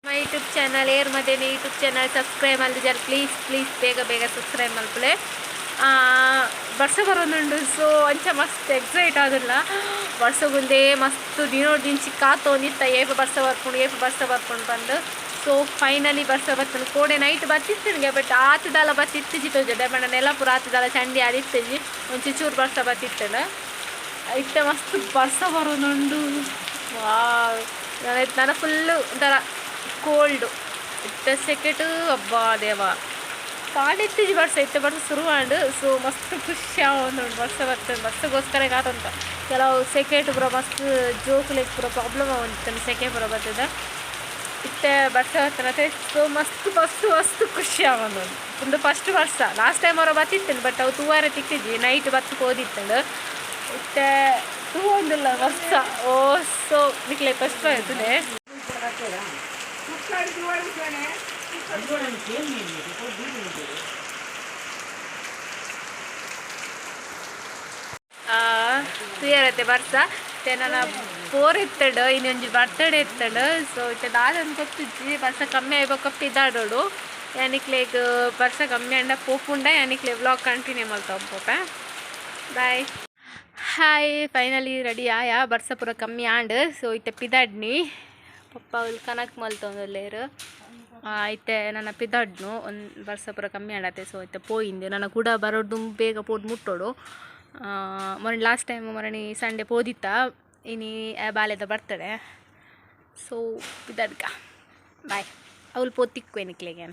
My YouTube channel ಏರ್ ಮದೇನೆ YouTube channel subscribe ಮಲ್ದಿಜಾರ್ ಪ್ಲೀಸ್ ಪ್ಲೀಸ್ ಬೇಗ ಬೇಗ ಸಬ್ಸ್ಕ್ರೈಬ್ ಮಲ್ಪುಲೆ. ಬರ್ಸ ಬರೋದುಂಡು, ಸೊ ಅಂಚ ಮಸ್ತ್ ಎಕ್ಸೈಟ್ ಆದಿಲ್ಲ. ಬರ್ಸಗುಂದೇ ಮಸ್ತ್ ದಿನೋದಿಂಚಿ ಕಾತೊಂದಿತ್ತ, ಏಪ ಬರ್ಸ ಬರ್ಪುಂಡು, ಏಪ ಬರ್ಸ ಬರ್ಪುಂಡು ಬಂದು. ಸೊ ಫೈನಲಿ ಬರ್ಸ ಬರ್ತದೆ. ಕೋಡೆ ನೈಟ್ ಬತ್ತಿತ್ತನಿಗೆ, ಬಟ್ ಆತದಾಲ ಬತ್ತಿತ್ತಿಜಿ ತೋಜಡೆ ಬಣ್ಣ ನೆಲ ಪೂರ ಆತದಾಲ ಚಂಡಿ ಆದಿತ್ತಿಜಿ, ಒಂಚೂರು ಚೂರು ಬರ್ಸ ಬತ್ತಿತ್ತಂಡ. ಇತ್ತೆ ಮಸ್ತ್ ಬರ್ಸ ಬರೋದುಂಡು. ವಾ, ನನ್ನ ಫುಲ್ಲು ಒಂಥರ ಕೋಲ್ಡು ಇತ್ತೆ ಸೆಕೆಟು. ಅಬ್ಬಾ ದೇವ, ಕಾಡಿತ್ತಿಜಿ ಬರ್ಸ, ಇತ್ತೆ ಬರ್ಸ ಶುರುವಾಂಡು. ಸೊ ಮಸ್ತ್ ಖುಷಿ ಆವೊಂದುಂಡು ಬರ್ಸ ಬರ್ತದೆ. ಬರ್ಸಗೋಸ್ಕರ ಕಾತೊಂತ. ಕೆಲವು ಸೆಕೆಟ್ ಪೂರ ಮಸ್ತ್ ಜೋಕುಲೆಗ್ ಪೂರ ಪ್ರಾಬ್ಲಮ್ ಆವೊಂದಿತ್ತಂಡು, ಸೆಕೆ ಪೂರ ಬರ್ತದೆ. ಇತ್ತೆ ಬರ್ಸ ಬರ್ತದೆ. ಸೊ ಮಸ್ತ್ ಮಸ್ತ್ ಮಸ್ತ್ ಖುಷಿ ಆವೊಂದುಂಡು. ಒಂದು ಫಸ್ಟ್ ವರ್ಷ, ಲಾಸ್ಟ್ ಟೈಮ್ ಅವರ ಬತ್ತಿತ್ತಂಡು, ಬಟ್ ಅವು ತೂವಾರೆ ತಿಕ್ಕಿಜಿ, ನೈಟ್ ಬತ್ತು ಪೋದಿತ್ತಂಡು. ಇತ್ತೆ ತೂವೊಂದುಲ್ಲ ವರ್ಷ. ಓ, ಸೊ ನಿಕ್ಲೆ ಫಸ್ಟ್ ಆಯ್ತದೆ. ತೂಯರತ್ತೆ ಬರ್ಸ. ಇತ್ತೆ ನನ್ನ ಪೋರ್ ಇತ್ತಂಡು, ಇನ್ನೊಂಜಿ ಬರ್ತಡೇ ಇತ್ತಂಡು. ಸೊ ಇತ್ತೆ ದಾದ ಗೊತ್ತಿಜ್ಜಿ, ಬರ್ಸ ಕಮ್ಮಿ ಆಯ್ಬೊಕ್ಕ ಪಿದಾಡೋಡು. ಯಾನಿಕ್ಲೆಗ್ ಬರ್ಸ ಕಮ್ಮಿ ಅಂಡ ಪೋಪುಂಡ, ಯಾನಿಕ್ಲೆ ವ್ಲಾಗ್ ಕಂಟಿನ್ಯೂ ಮಲ್ತೊಂದು ಪೋಪೆ. ಬಾಯ್. ಹಾಯ್, ಫೈನಲಿ ರೆಡಿ ಆಯ. ಬರ್ಸ ಪೂರ ಕಮ್ಮಿ ಆಂಡ್. ಸೊ ಇತ್ತೆ ಪಿದಾಡ್ನಿ. ಪಪ್ಪ ಅವ್ಲು ಕನಕ್ ಮಲ್ತೊಂದುಲ್ಲೆರ್. ಇತ್ತೆ ನನ್ನ ಪಿದಾಡ್ನು ಒಂದು ಬರ್ಸ ಪೂರ ಕಮ್ಮಿ ಆಂಡತೆ. ಸೊ ಇತ್ತೆ ಪೋಯಿಂದೆ ನನ್ನ ಕೂಡ ಬರೋದು, ಬೇಗ ಪೋದು ಮುಟ್ಟೋಡು. ಮೊನ್ನೆ ಲಾಸ್ಟ್ ಟೈಮ್ ಮೊರಣಿ ಸಂಡೆ ಪೋದಿತ್ತ. ಇನಿ ಬಾಲೆದ ಬರ್ತಡೆ. ಸೊ ಪಿದಾಡ್ಕ, ಬಾಯ್. ಅವ್ಲು ಪೋ ತಿಕ್ಕು ನಿಕ್ಲೆಗೆ.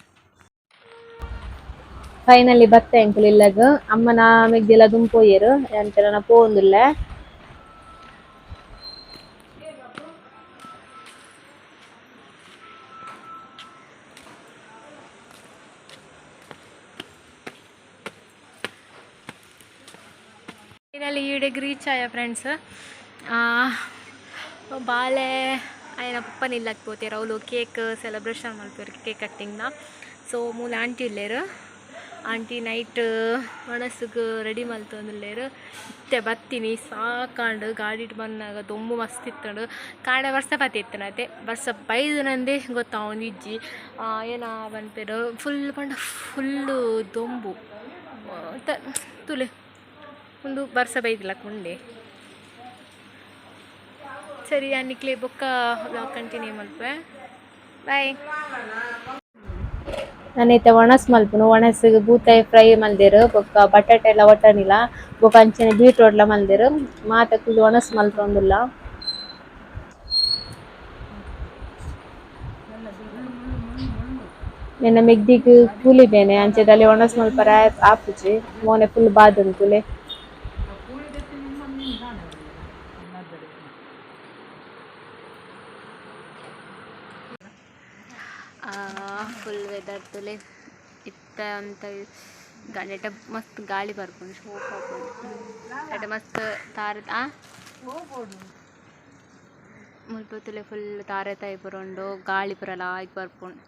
ಫೈನಲಿ ಬತ್ತೆ ಎಂಕುಲು ಇಲ್ಲಗ್. ಅಮ್ಮನ ಮೆಗ್ದಿಲ ದುಂಪೋಯೆರ್ ಎಂಚ ನನ ಪೋವೊಂದುಲ್ಲೆ. ಫೈನಲಿ ಈಡೆಗ್ ರೀಚ್ ಆಯ ಫ್ರೆಂಡ್ಸ್. ಬಾಲೆ ಆಯನ ಪಪ್ಪನ ಇಲ್ಲಕ್ ಪೋತೆರ್. ಅವ್ಲು ಕೇಕ್ ಸೆಲೆಬ್ರೇಷನ್ ಮಲ್ಪೆರ್, ಕೇಕ್ ಕಟ್ಟಿಂಗ್ನ. ಸೊ ಮೂಲು ಆಂಟಿ ಉಲ್ಲೆರ್. ಆಂಟಿ ನೈಟ್ ಒಣಸುಗ್ ರೆಡಿ ಮಲ್ತೊಂದುಲ್ಲೆರ್. ಇತ್ತೆ ಬತ್ತೀನಿ, ಸಾಕಾಂಡ್. ಗಾಡಿಡ್ ಬನ್ನಗ ದೊಂಬು ಮಸ್ತ್ ಇತ್ತುಂಡು. ಕಾಂಡೆ ಬರ್ಸ ಬತ್ತಿತ್ತನತೆ, ಬರ್ಸ ಬೈದುನಂದೇ ಗೊತ್ತಾವೊಂದಿಜ್ಜಿ. ಏನ ಪನ್ಪೆರ್, ಫುಲ್ ಪಂಡ ಫುಲ್ಲು ದೊಂಬು ತುಲೆ. ಉಂದು ಬರ್ಸ ಬೈದಿಲ್ಲ ಉಂಡೆ. ಸರಿ, ನಿಕ್ಲೆ ಬೊಕ್ಕ ವ್ಲಾಗ್ ಕಂಟಿನ್ಯೂ ಮಲ್ಪೆ. ಬಾಯ್. ನನ ಇತ್ತೆ ಒಣಸ್ ಮಲ್ಪುನು. ಒಣಸ್ಗ್ ಬೂತಾಯಿ ಫ್ರೈ ಮಲ್ದೆರ್, ಬೊಕ್ಕ ಬಟಾಟೆ ಎಲ್ಲ ಒಟ್ಟಣಿಲ, ಬೊಕ್ಕ ಅಂಚನೆ ಬೀಟ್ರೋಟ್ ಲ ಮಲ್ದೆರ್. ಮಾತ ಕುಲ್ದು ಒಣಸ್ ಮಲ್ತೊಂದುಲ್ಲ. ನೆನ್ನ ಮೆಗ್ದಿಗ್ ಕೂಲಿ ಬೇನೆ, ಅಂಚೆ ಒಣಸ್ ಮಲ್ಪರೆ ಆಪುಜಿ. ಮೋನೆ ಫುಲ್ ಬಾದುಂಡು ತೂಲೆ. ಫುಲ್ ವೆದರ್ ತುಲೆ. ಇತ್ತೆ ಅಂತ ನೆಟ ಮಸ್ತ್ ಗಾಳಿ ಬರ್ಪುಂಡು, ಶೋಕ್ ಆಪುಂಡು. ಎಡ್ಡೆ ಮಸ್ತ್ ತಾರೆ ಆ ಮುಲ್ಪ ತುಲೆ, ಫುಲ್ ತಾರೆ ತಾಯಿ ಪೂರ ಉಂಡು, ಗಾಳಿ ಪೂರ ಲಾಯ್ಕ್ ಬರ್ಪುಂಡು.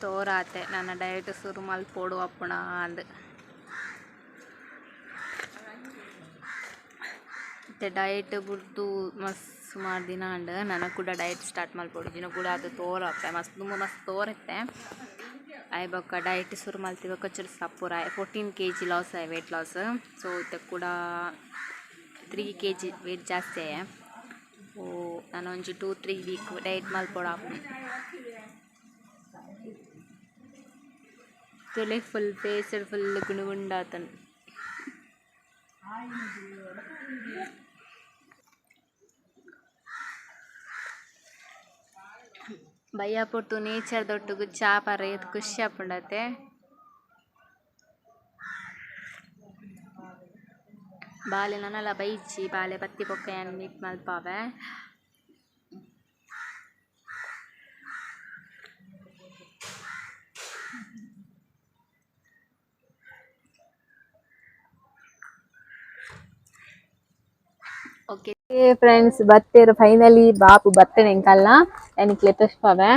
ತೋರಾತೆ ನನ್ನ ಡಯಟ್ ಶುರು ಮಲ್ಪೊಡು ಅಪ್ಪುಣ ಅಂದ್. ಇತ್ತೆ ಡಯಟ್ ಬುಡ್ದು ಮಸ್ತ್ ಸುಮಾರು ದಿನ ಆಂಡ್. ನನ ಕೂಡ ಡಯಟ್ ಸ್ಟಾರ್ಟ್ ಮಲ್ಪೊಡು. ದಿನ ಕೂಡ ಅದು ತೋರಪ್ಪೆ ಮಸ್ತ್ ದುಂಬು ಮಸ್ತ್ ತೋರತ್ತೆ. ಆಯ್ ಬೊಕ್ಕ ಡಯಟ್ ಶುರು ಮಲ್ತಿ ಬೊಕ್ಕ ಚೂರು ಸಪ್ಪುರ 14 ಕೆಜಿ ಲಾಸ್ ಆಯ್, ವೇಟ್ ಲಾಸ್. ಸೊ ಇತ್ತೆ ಕೂಡ 3 ಕೆಜಿ ವೇಟ್ ಜಾಸ್ತಿ ಆಯೆ. ಓ, ನಾನು ಒಂಜಿ 2-3 ವೀಕ್ ಡಯಟ್ ಮಲ್ಪೊಡು ಆಪುಂಡು. ತುಲೆ, ಫುಲ್ ಫೇಸ್ ಫುಲ್ ಗುಂಡು ಗುಂಡಾತನ್. ಬಯ್ಯ ಪೊರ್ತು ನೇಚರ್ ದೊಟ್ಟುಗು ಚಾ ಪರ್ರೆ ಏತ್ ಖುಷಿ ಆಪುಂಡತೆ. ಬಾಲೆ ನನಲ ಬೈಜಿ. ಬಾಲೆ ಬತ್ತಿ ಬೊಕ್ಕ ಯಾನ್ ಮೀಟ್ ಮಲ್ಪಾವೆ. Okay friends ಬತ್ತೇರು finally Bapu ಬತ್ತೇನೆ ಎಂಕಲ್ನ ಎನಿಕ್ಲೆ ತೋಷ್ಪಾವೆ.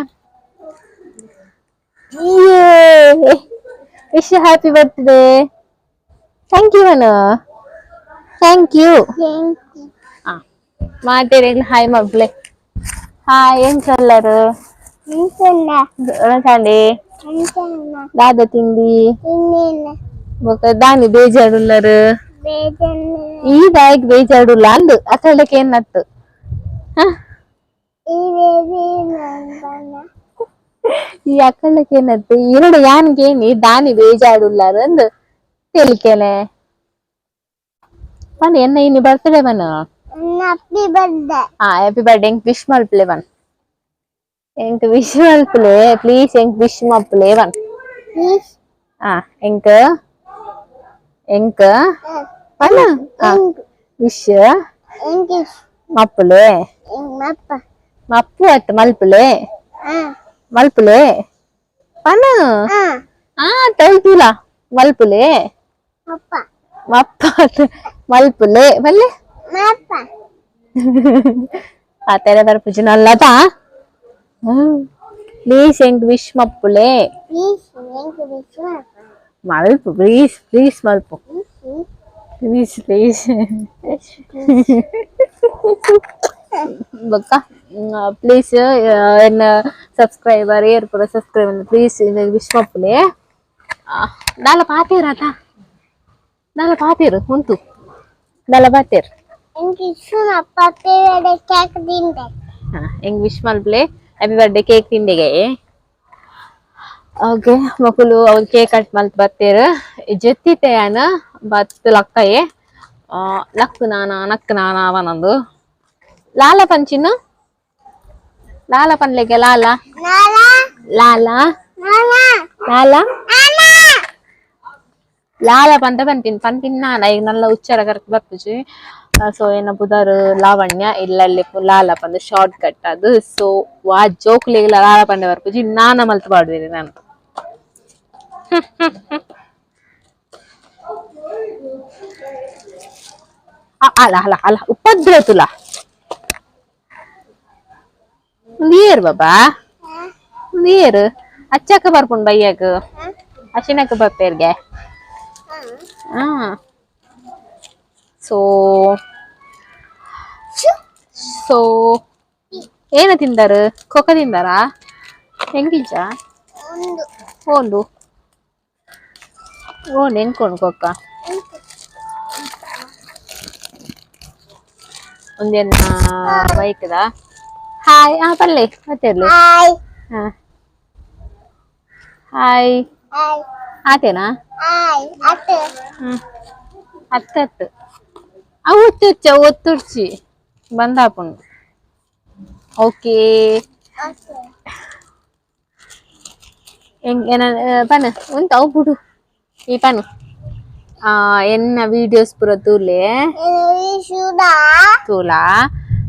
Wish happy birthday. Thank you Manu. Thank you. ಮಾತೇರೆ hi ಮಬ್ಲೆ. Hi ಎಂಚಲ್ಲರು ಸಂಡೆ ದಾದ ತಿಂಡಿ ಬೊಕ ದಾನಿ ಬೇಜಾರುಲ್ಲರು ಈ ದಾಯಕ್ ಬೇಜಾರುಲ್ಲ ಅಂದು ಅಕಡಕ್ಕೆ ಏನತ್ತು ಈ ಅಕ್ಕಳಕ್ಕೆ ಏನತ್ತು ಎರಡು ಯಾನ್ಗೇನಿ ದಾನಿ ಬೇಜಾರುಲ್ಲಾರ ಅಂದು ತೆಲಿಕೆನೆ ಪಂಡ ಎನ್ನ ಇನಿ birthday Manu. Happy birthday. ಹಾ ಹ್ಯಾಪಿ ಬರ್ತ್ಡೇ ಎಂಕ್ ವಿಶ್ ಮಲ್ಪಲೆ ಬನ್ ಎಂಕ್ ವಿಶ್ ಮಲ್ಪಲೆ ಪ್ಲೀಸ್ ಎಂಕ್ ವಿಶ್ ಮಲ್ಪಲೆ ಬನ್. ಪ್ಲೀಸ್. ಆ ಎಂಕ್ ಎಂಕ್ ಪನ ವಿಶ್ ಇಂಗ್ಲಿಷ್. ಮಪ್ಪುಲೆ. ಮಪ್ಪ. ಮಪ್ಪು ಅತ್ ಮಲ್ಪುಲೆ. ಮಲ್ಪುಲೆ ಪನ. ಆ ತೌತುಲ ಮಲ್ಪುಲೆ. ಮಪ್ಪ. ಮಪ್ಪ ಅತ್ ಮಲ್ಪುಲೆ ಬಲ್ಲೆ. ಮಪ್ಪ. ಆ ತೆರೆ ಬರ್ಪುಜಿ ನಲ್ಲದ ಪ್ಲೀಸ್ ಎಂಕ್ ವಿಶ್ ಮಪ್ಪುಲೆ. ಪ್ಲೀಸ್ ಎಂಕ್ ವಿಶ್ ಮಪ್ಪ. ಮಲ್ಪು ಪ್ಲೀಸ್ ಪ್ಲೀಸ್ ಮಲ್ಪು ಪ್ಲೀಸ್ ಪ್ಲೀಸ್ ಬೊಕ್ಕ ಪ್ಲೀಸ್ ಎನ್ನ ಸಬ್ಸ್ಕ್ರೈಬರ್ ಏರ್ ಪೂರ subscribe please wish ಮಪ್ಪುಲೆ. ದಾಲ ಪಾತೇರ್ ಆತ ದಾಲ ಪಾತೇರು ಉಂತು ದಾಲ ಪಾತೇರ್. ಎಂಕ್ ವಿಶ್ ಮಪ್ಪ birthday cake ತಿಂದೆ. ಎಂಕ್ ವಿಶ್ ಮಲ್ಪುಲೆ happy birthday cake ತಿಂಡಿಗೆ. ಓಕೆ ಮೊಕುಲು ಅವ್ರು ಕೇಕ್ ಕಟ್ ಮಲ್ತ್ ಬತ್ತೇರ್ ಜೆತ್ತಿತ್ತೆ ಯಾನ್ ಬತ್ತ್ ಲಕ್ಕಯೆ ಲಕ್ಕು ನಾನ ನಕ್ಕು ನಾನ ಅವನಂದು ಲಾಲ ಪಂಚಿನ ಲಾಲ ಪನ್ಲೆಗೆ ಲಾಲ. ನಾಲ. ಲಾಲ. ನಾಲ. ಲಾಲ. ನಾಲ. ಲಾಲ ಪಂತ ಪನ್ಪಿನ್ ಪನ್ಪಿನ್ ನಾನ ಈಗ ನಲ್ಲ ಉಚ್ಚಾರ ಕರೆಕ್ಟ್ ಬರ್ಪುಜಿ. ಸೊ ಏನ ಪುದರ್ ಲಾವಣ್ಯ ಇಲ್ಲಲ್ಲಿ ಲಾಲ ಪಂದ್ ಶಾರ್ಟ್ ಕಟ್ ಅದು. ಸೊ ವಾ ಜೋಕ್ಲೆಗ್ಲ ಲಾಲ ಪಂಡೆ ಬರ್ಪುಜಿ ನಾನ ಮಲ್ತ್ ಪಾಡುವೆರ್ ನಾನು. ಅಲ್ಲ ಅಲ್ಲ ಅಲ್ಲ ಉಪದ್ರ ತುಲ ಒಂದು ಏರ್ ಬಾಬಾ ಒಂದು ಏರು ಅಚ್ಚಕ್ಕ ಬರ್ಪುಂಡು ಬಯ್ಯಕ್ ಅಶಿನಕ್ಕ ಬರ್ಪೇರ್ಗೆ. ಹಾ ಸೊ ಸೊ ಏನ ತಿಂದಾರು ಕೊಕ್ಕ ತಿಂದಾರಾ ಹೆಂಗಿಜ್ಜ? ಒಂದು. ಓಂಡು ಓಂಡು ಎಂಕೊಂಡು ಕೊಕ್ಕ ಒಂದೇನ ಬೈಕ್ದ ಹಾಯ್ ಆ ಪಲ್ಲೆ ಮತ್ತೆ ಹಾಯ್. ಹಾ ಹಾಯ್. ಹಾಯ್. ಆತೇನಾ? ಹಾಯ್ ಅತ್ತೆ. ಹ್ಮ್ ಅತ್ತತ್ತು ಅವು ಒತ್ತುರ್ಚಿ ಅವು ಒತ್ತುರ್ಚಿ ಬಂದಾಪುಂಡು. ಓಕೆ. ಅತ್ತೆ. ಎಂಕ್ ಏನ ಪನ ಉಂತು ಅವು ಬುಡು ಈ ಪನು ಎನ್ನ ವೀಡಿಯೋಸ್ ಪೂರ ತೂಲೆ. ಶುಡಾ. ತೂಲಾ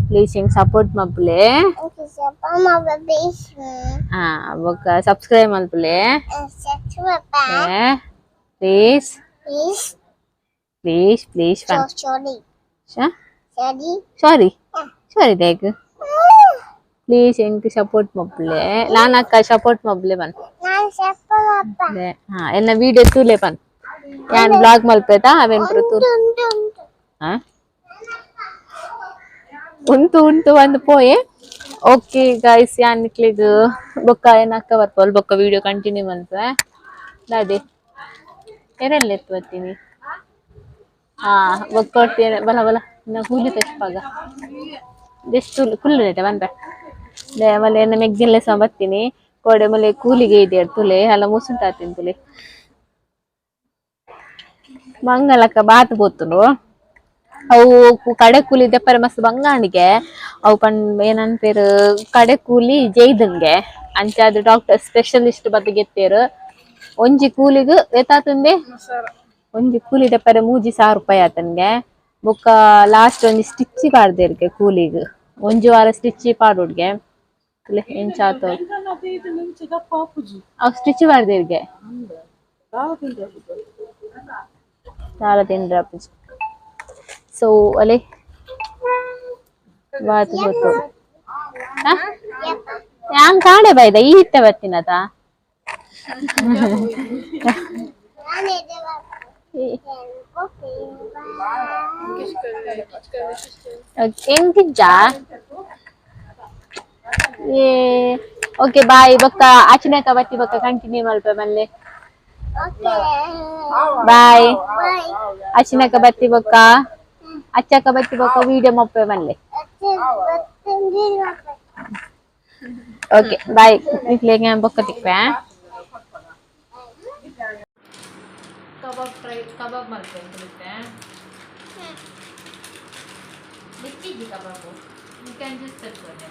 ಪ್ಲೀಸ್ ಎಂಕ್ ಸಪೋರ್ಟ್ ಮಲ್ಪುಲೆ. ಎಂಕ್ ಸಪ ಮಪ್ಪ ಪ್ಲೀಸ್. ಬೊಕ್ಕ ಸಬ್ಸ್ಕ್ರೈಬ್ ಮಲ್ಪುಲೆ. Subscribe. Please. Please. Please please ಪನ್. ಸಾರಿ. ಸಾರಿ. ಸಾರಿ ಸಾರಿ ದೇಗ್ ಪ್ಲೀಸ್ ಎಂಕ್ ಸಪೋರ್ಟ್ ಮಲ್ಪುಲೆ ನಾನಕ್ಕ ಸಪೋರ್ಟ್ ಮಲ್ಪುಲೆ ಪನ್. ನಾನು ಸಪ ಮಪ್ಪ. ಹಾ ಎನ್ನ ವೀಡಿಯೋ ತೂಲೆ ಪನ್ ಯಾನ್ ಬ್ಲಾಗ್ ಮಲ್ಪೇತಾ ಅವೆನ್ ಪೂರ ತೂಲೆ. ಉಂಟು ಉಂಟು. ಹಾ ಉಂಟು ಉಂಟು ಒಂದು ಪೋಯೆ. ಓಕೆ ಗೈಸ್ ಯಾನ್ ನಿಕ್ಲೆಗ್ ಬೊಕ್ಕ ಏನ್ ಅಕ್ಕ ಬರ್ಪಲ್ ಬೊಕ್ಕ ವಿಡಿಯೋ ಕಂಟಿನ್ಯೂ ಮನ್ಪೆ ದಾದೆ ಏರೆಲ್ಲ ಎತ್ತು ಬರ್ತೀನಿ. ಹಾ ಬೊಕ್ಕ ಕೊಡ್ತೀನಿ ಬಲ ಬಲ ನಾ ಕೂಲಿ ತೆಚ್ಪಾಗ ಜಸ್ಟ್ ಕುಲ್ಲು ಐತೆ ಬಂದ ಆಮೇಲೆ ಎನ್ನ ಮೆಗ್ದಿನ್ಲೆ ಸಹ ಬರ್ತೀನಿ ಕೋಡೆ ಮಲೆ ಕೂಲಿಗೆ ಇದೆ ತುಲೆ ಅಲ್ಲ ಮುಸುಂಟಾತೀನಿ ತುಲೆ ಮಂಗಲಕ್ಕ ಬಾತ್ ಪೋತುಂಡು ಅವು ಕಡೆ ಕೂಲಿ ದೆಪ್ಪರೆ ಮಸ್ತ್ ಬಂಗಾಣಿಗೆ ಅವು ಪಣ್ ಏನನ್ಪೇರು ಕಡೆ ಕೂಲಿ ಜೈದಂಗೆ ಅಂಚಾದ್ ಡಾಕ್ಟರ್ ಸ್ಪೆಷಲಿಸ್ಟ್ ಬತ್ತ್ ಗೆತ್ತೇರು ಒಂಜಿ ಕೂಲಿಗ್ ಏತಾತುಂದೆ ಒಂಜಿ ಕೂಲಿ ದೆಪ್ಪರೆ 3000 ರೂಪಾಯಿ ಆತನ್ಗೆ ಬೊಕ್ಕ ಲಾಸ್ಟ್ ಒಂಜಿ ಸ್ಟಿಚ್ ಪಾಡ್ದೇರ್ಗೆ ಕೂಲಿಗ್ ಒಂಜಿ ವಾರ ಸ್ಟಿಚ್ ಪಾಡೋಡ್ಗೆ ಎಂಚ ಆತ ಅವು ಸ್ಟಿಚ್ ಪಾಡ್ದೇರ್ಗೆ ದಾಲ ತಿಂದ್ರೆ ಸೊ ಅಲೆ ಬಾತ್ ಗೊತ್ತು ಯಾನ್ ಕಾಣೆ ಬಾಯ್ದ ಈ ಇತ್ತೆ ಬತ್ತಿನತ ಎಂಕಿಜ್ಜ ಏ ಓಕೆ ಬಾಯ್ ಬೊಕ್ಕ ಆಚಿನಕ ಬತ್ತಿ ಬೊಕ್ಕ ಕಂಟಿನ್ಯೂ ಮಲ್ಪ ಮಲ್ಲೆ ಬಾಯ್ ಅಚಿನಕ ಬತ್ತಿ ಬೊಕ್ಕ ಅಚ್ಚಕ ಬತ್ತಿ ಬೊಕ್ಕ ವಿಡಿಯೋ ಮೊಪ್ಪೆ ಮಲ್ಲೆ ಓಕೆ ಬಾಯ್ ನಿಕ್ಲೆಗೆ ಬೊಕ್ಕ ತಿಕ್ವೆ ಕಬಾಬ್ ಫ್ರೈ ಕಬಾಬ್ ಮಲ್ಪೆ ಬಿಚ್ಚಿದ್ದಿ ಕಬಾಬು you juice ತರ್ಕೊಂಡೆ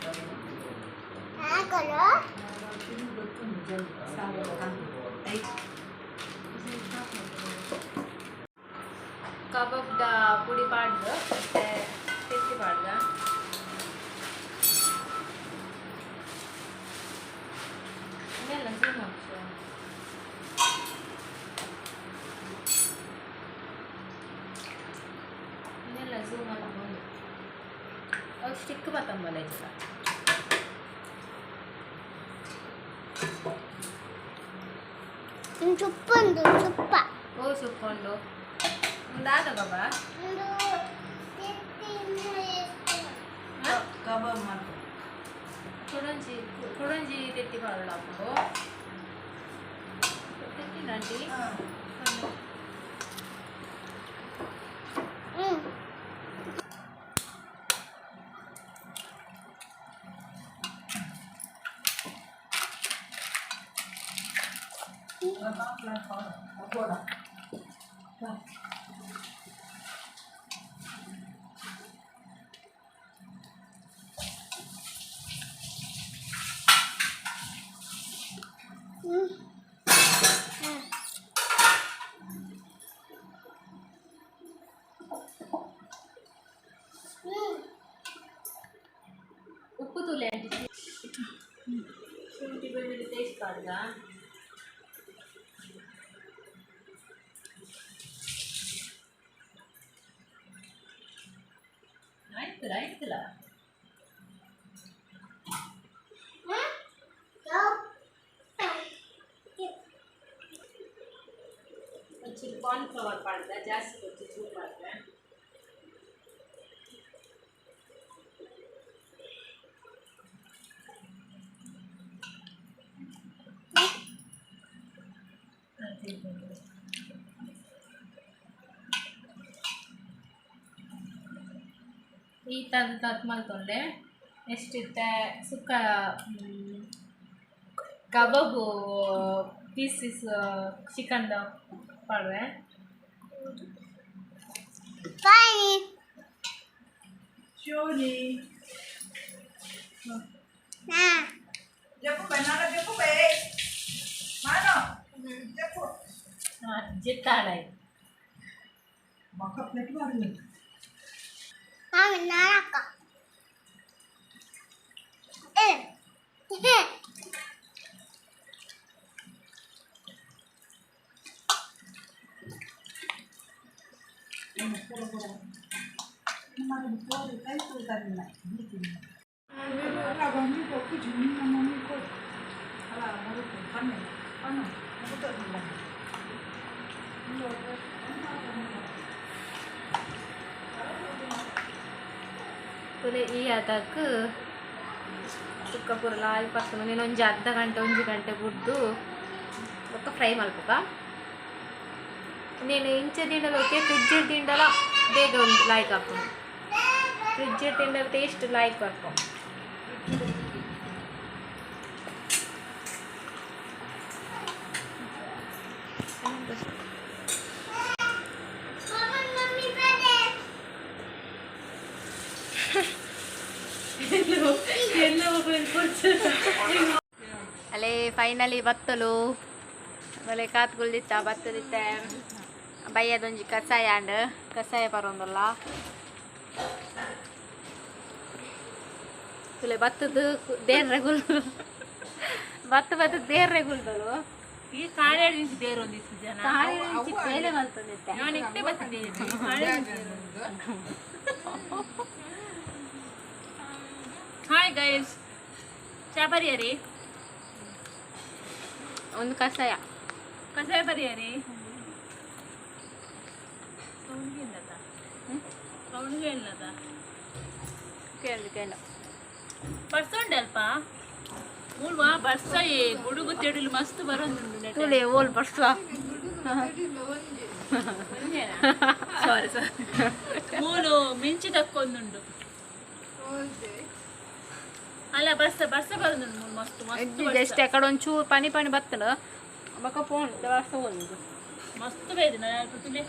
ಕಬಾಬ್ದ ಪುಡಿ ಪಾಡ್ದು ಮತ್ತೆ ತೆತ್ತಿ ಪಾಡ್ದ ಆಮೇಲೆ ಝೂಮ್ ಹಾಕ್ಸು. ಇನ್ನೆಲ್ಲ ಝೂಮ್ ಮಾಡ್ಬೋದು. ಅವು ಸ್ಟಿಕ್ ಬತ್ತಂಬಲ್ಲ ಇದೆಲ್ಲ. ಚುಪ್ಪಂದು ಚುಪ್ಪ. ಓ ಸುಕ್ಕೊಂಡು ಒಂದಾದ ಬಾಬಾ. ಕಬಾಬ್ ಮಾಡ್ತಾರೆ. ಕುಡಂಜಿ ಕುಡಂಜಿ ತೆತ್ತಿ ಪಾಡೋಣ ಅಪ್ಪು ತೆತ್ತಿ ಆಂಟಿ. ಉಪ್ಪು ತೂಲೆ ಆಂಟಿ. ಶುಂಠಿ ಬೆಳ್ಳುಳ್ಳಿ ಟೇಸ್ಟ್ ಪಾಡ್ದ. ಆಯ್ತಲ್ಲ ಆಯ್ತಲ್ಲ. ಒಂಚೂರು ಕಾರ್ನ್ಫ್ಲವರ್ ಪಾಡ್ದ, ಜಾಸ್ತಿ ಕೊಚ್ಚಿ ಚೂರು ಪಾಡ್ದ. ಈ ತಂದು ತತ್ ಮಲ್ತೊಂಡೆ. ನೆಕ್ಸ್ಟ್ ಇತ್ತೆ ಸುಕ್ಕ ಕಬಾಬು ಪೀಸಸ್ ಚಿಕನ್ ಪಾಡ್ವೆ. ಬಾಯ್. ಶೋನಿ. ನಾ ಜಪ್ಪು ಬೈ ನಾಡ ಜಪ್ಪು ಬೈ ಮಾನೋ ಜಪ್ಪು. ಜಿತ್ತಾಡ. ಮಕ್ಕ ಪ್ಲೇಟ್ ಮಾಡಿ. ಆಮೇಲೆ ನಾರಕ್ಕ ಏ. ಪುಲೆ ಈ ಅದಕ್ಕೆ ಸುಕ್ಕ ಪೂರ ಲಾಲ್ ಪತ್ತು ನೀನು ಒಂಜಿ ಅರ್ಧ ಗಂಟೆ ಒಂಜಿ ಗಂಟೆ ಬುಡ್ದು ಬೊಕ್ಕ ಫ್ರೈ ಮಲ್ಪುಕ. నేను ಇಂಚ ತಿಂಡಲ ಓಕೆ, ಫ್ರಿಜ್ ತಿಂಡಲ ಬೇಗ ಒಂದು ಲಾಯ್ಕ್ ಹಾಕೊಂಡು ಫ್ರಿಜ್ ತಿಂಡಲ ಟೇಸ್ಟ್ ಲಾಯ್ಕ್ ಬರ್ಪು. ಮಮ್ಮಿ ಬೇರೆ. ಅಲ್ಲೇ ಫೈನಲಿ ಬತ್ತಲು ಆಮೇಲೆ ಕಾತ್ಗುಲ್ದಿತ್ತ ಬತ್ತದಿತ್ತ ಬಯ್ಯದೊಂಜಿ ಕಷಾಯ ಅಂಡ್ ಕಷಾಯ ಬರೋಂದಲ್ಲ ತುಲೆ ಬತ್ತದ ದೇರ್ರೆ ಗುಲ್ ಬತ್ತ ಬತ್ತ ದೇರ್ರೆ ಗುಲ್ದಲು. ಈ ಕಾಣೆ ದೇರು ಒಂದಿಷ್ಟು ಜನ. ಬೇಲೆ ಮಲ್ತೊಂದಿತ್ತೆ. ನಾನು ಇಟ್ಟೆ ಬತ್ತಿದ್ದೆ. ಹಾಯ್ ಗೈಸ್, ಚಾ ಬರಿಯರಿ. ಒಂದು ಕಷಾಯ. ಕಷಾಯ ಬರಿಯರಿ. ಕೇಳಿ ಕೇಳ. ಬರ್ಸೊಂಡಲ್ಪ ಮೂಲ್ವಾ ಬರ್ಸ ಗುಡುಗು ತೆಡಿಲು ಮಸ್ತ್ ಬರೋದುಂಡು ನೆಟ್. ತುಲೆ ಓಲ್ ಬರ್ಸುವ. ಸಾರಿ ಸಾರಿ, ಮೂಲು ಮಿಂಚಿ ತಕ್ಕೊಂದುಂಡು ಅಲ್ಲ, ಬರ್ಸ ಬರ್ಸ ಬರೋದುಂಡು ಮೂಲು ಮಸ್ತ್ ಮಸ್ತ್ ಬರ್ಸ. ಜಸ್ಟ್ ಎಕಡೆ ಒಂಚೂರು ಪನಿ ಪನಿ ಬತ್ತನ ಬೊಕ ಫೋನ್ ಬರ್ಸ ಒಂದು. ಮಸ್ತ್ ಬೇದಿನ ತುಲೆ.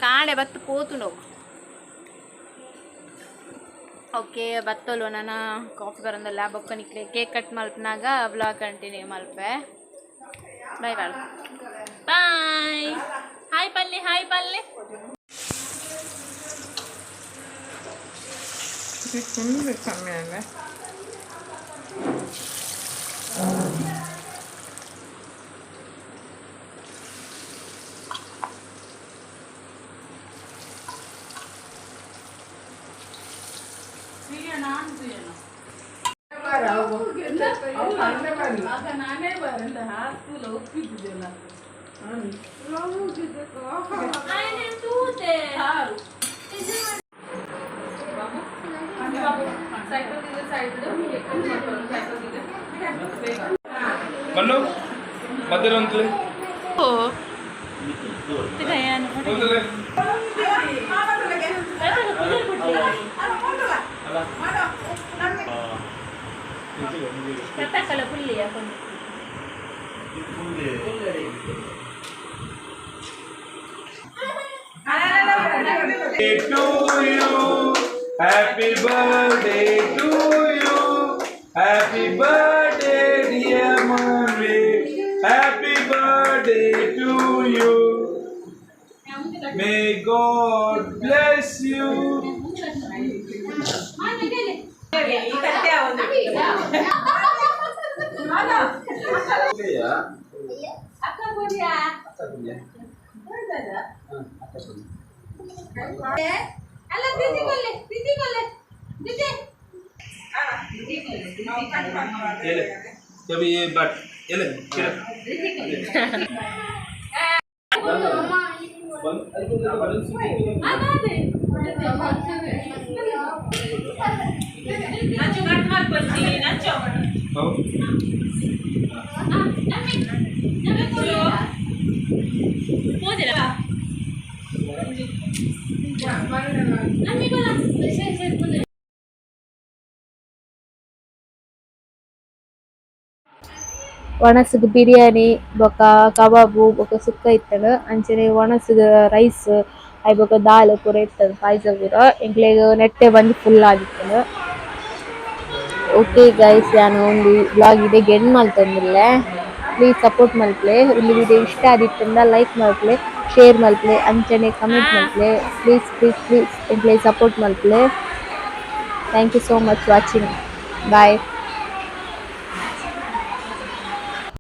ಕಾಣೆ ಬತ್ತು ಪೋತುಂಡು. ಓಕೆ, ಬತ್ತಲು ನನ್ನ ಕಾಫಿ ಬರಂದಲ್ಲ ಬೊಕ್ಕ ನಿಕ್ಲೆ ಕೇಕ್ ಕಟ್ ಮಲ್ಪನಾಗ ಬ್ಲಾಗ್ ಕಂಟಿನ್ಯೂ ಮಲ್ಪೆ. Bye bye. ಬಾಯ್. ಹಾಯ್ ಪಲ್ಲೆ, ಹಾಯ್ ಪಲ್ಲೆ. మన్ను మధ్యలో ఉంటులే. ఉంటులే. ಕತ್ತಕಲ ಪುಲ್ಲಿ ಹಾಕೊಂಡು. To you. Happy birthday to you. Happy birthday, dear Murray. Happy birthday to you. May God bless you. ये ले, कभी ये बट ये ले किरण। ಒಣಸುಗ್ ಬಿರಿಯಾನಿ ಬೊಕ ಕಬಾಬು ಬೊಕ ಸುಕ್ಕ ಇತ್ತಂಡ್. ಅಂಚನೆ ಒಣಸುಗ್ ರೈಸ್ ಐ ಬೊಕ ದಾಲ್ ಪೂರ ಇತ್ತಂಡ್, ಪಾಯ್ಸ ಪೂರ. ಎಂಕ್ಲೆಗ್ ನೆಟ್ಟೆ ಬಂದು ಫುಲ್ ಆದಿತ್ತಂಡ್. ಓಕೆ ಗೈಸ್, ಯಾನ್ ಉಂದು ವ್ಲಾಗ್ ಇಡೆಗ್ ಎಂಡ್ ಮಲ್ತೊಂದುಲ್ಲೆ. ಪ್ಲೀಸ್ ಸಪೋರ್ಟ್ ಮಲ್ಪುಲೆ. ಉಂದು ವಿಡಿಯೋ ಇಷ್ಟ ಆದಿತ್ತುಂಡ ಲೈಕ್ ಮಲ್ಪುಲೆ, ಶೇರ್ ಮಲ್ಪುಲೆ, ಅಂಚನೆ ಕಮೆಂಟ್ ಮಲ್ಪುಲೆ. ಪ್ಲೀಸ್ ಪ್ಲೀಸ್ ಪ್ಲೀಸ್ ಎಂಕ್ಲೆಗ್ ಸಪೋರ್ಟ್ ಮಲ್ಪುಲೆ. Thank you so much watching. Bye.